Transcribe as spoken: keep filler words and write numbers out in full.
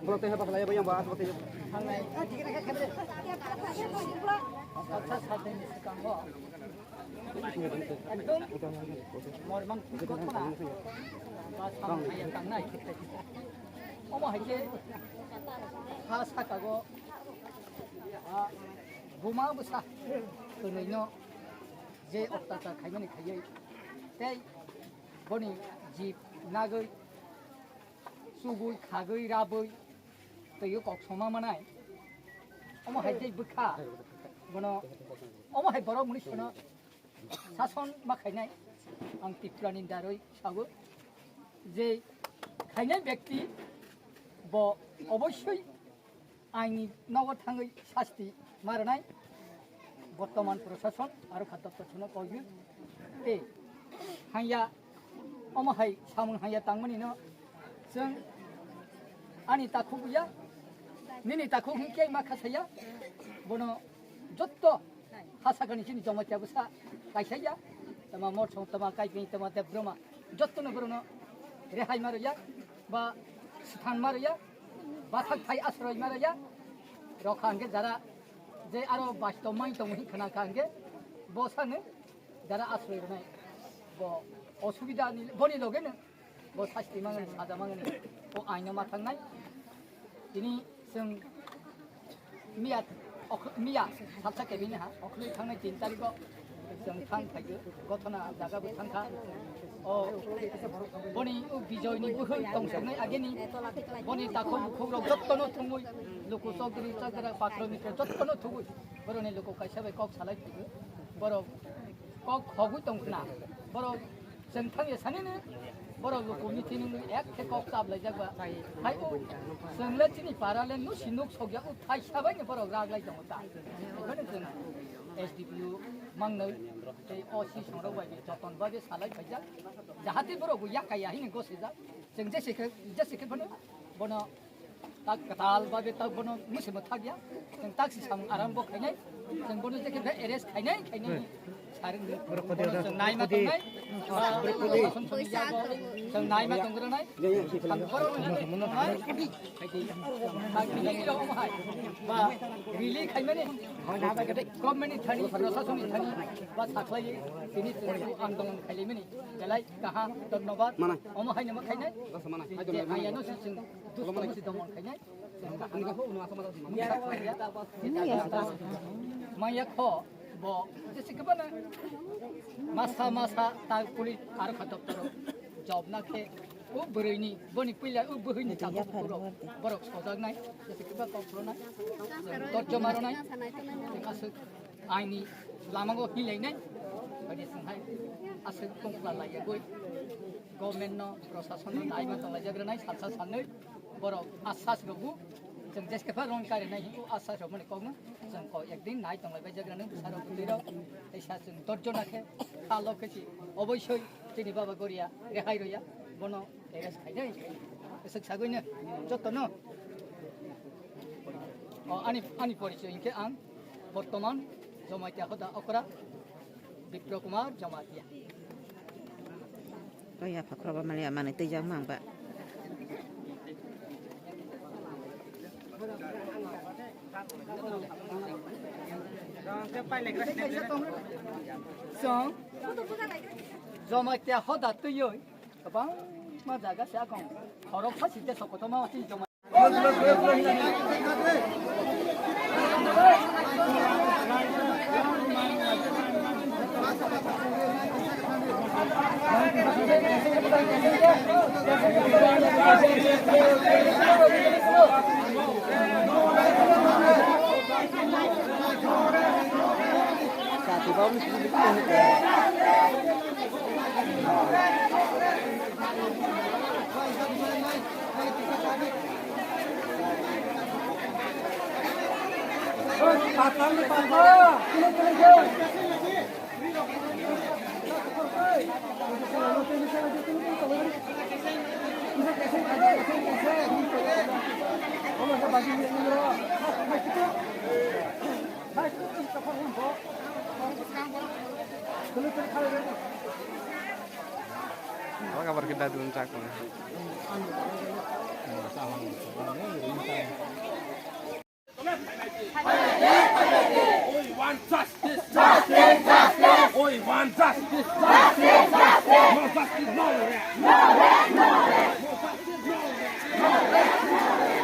Borok tei haba khlai bai yang ba aswk tei. Ekdom mormang kok khna ba samung haya tangnai. Omo hai khe ha saka go, ah, buma bwsa kwrwino je ottachar khaimani khaiwi tei boni jib nagwi chubui khagwi rabwi twiwi kok soma manai. Omo hai tei bwkha bono, omo hai borok mwnwi sono sason ma khainai. Ang Tripura ni darwi sago je khainai bekti bo obossoi aini nogo thangwi sasti ma rwnai. Bortoman prosason aro kha doptor sono kogwi tei hanya omo hai samung hanya tangmani no chwng ani takhuk ya, nini takhuk hinkhe ma khasaya, bono jotto ha sakani chini Jamatia bwsa kaisaya, tama Morsong, tama Kaiping, tama Debbroma, jottono borokno rehai ma rwya, ba sthan ma rwya, ba thak thai asroi ma rwya, rok kha hwnkhe jara je aro bastop mai tongo hin khna kha hwnkhe bo sano jara asroi rwnai bo osubida ni boni loge no bo sasti mangani saja mangani o aino ma thangnai. Tini chwng miya, ok-, miya salsa kebini ha, okhli thangnai tin tarikh o chwng thang phaikhe gothona jaga bo thangkha. O boni o Bijoy ni bukhuk tongsoknai ageni boni takhuk bukhuk rok jottono thumui luku chokdri chokdra pakro mikro jottono thumui boroni luku kaisa bai kok salai phaigo borok kok khogwi tongkhna borok. Chwng thangya sanini borok luku meeting ek khe kok chaplaijak ba. Hai o chwng le chini para le nusi nuk sokya o thai sabai ni borok rak lai tongo ta. Okhane chwng S D P O mangnai tei O C songrok bai joton bagwi salai phaijak. Jahate borok bo yakaya hini gosijak. Chwng jese khe, jese khe phano bono tak kwtal ba be tak bono musi mo thak ya. Chwng tak si samung aram bo khainai. Chwng bono je khe arrest khainai, khainai. Saring de. Bono chwng nai ma tongnai. Ba, chwng nai ma tongranai. Ang bono nai. Khaidi. Tak ni rok hai. Ba, rili khaimani. Government ni thani, proshasoni thani. Ba, saklai. Tini chwng andolon khailaimani. Belai kaham, dhonnobad. Mana? Omo hai namo khainai. Mana? Hai je hai ano si chwng. Dusto musi dongmon khainai. Maya kho bo jese khe bana masa masa ta police aro kha doptoro job na khe o bwrwi ni boni puila o bwrwi ni ta doptoro borok sojak nai jese khe ba kok phro nai dot joma ro nai aswk aini lama go hilai nai badi sanghai aswk tongkla lai ya goi government no prosason no nai ma tong lai jak ro nai salsa sanoi. Borok asas rok bu chwng jeskhe pha rong kari nai hinwi asas rok mani kokno chwng kok ekdin nai tonglai bai jagra nang bwsa rok bwtwi rok teisa chwng dot jona khe kha lok khe si oboisoi chini baba goria rehai roya bono arrest khai nai. Swk sagwi no joto no o ani ani porichoi hinkhe ang bortoman Jamatia hoda okra Bipro Kumar Jamatia. Kaya phakhro ba mali amani twijak mang ba. Chwng Jamatia hoda twiwi kwbangma jaga se akong khorok phasi de sokoto ma chini Jamatia. Wak abar kita dun cak mana. We want justice. Justice, justice. We want justice. Justice, justice. No justice, no rest. No rest, no rest. No justice, no rest. No rest, no rest.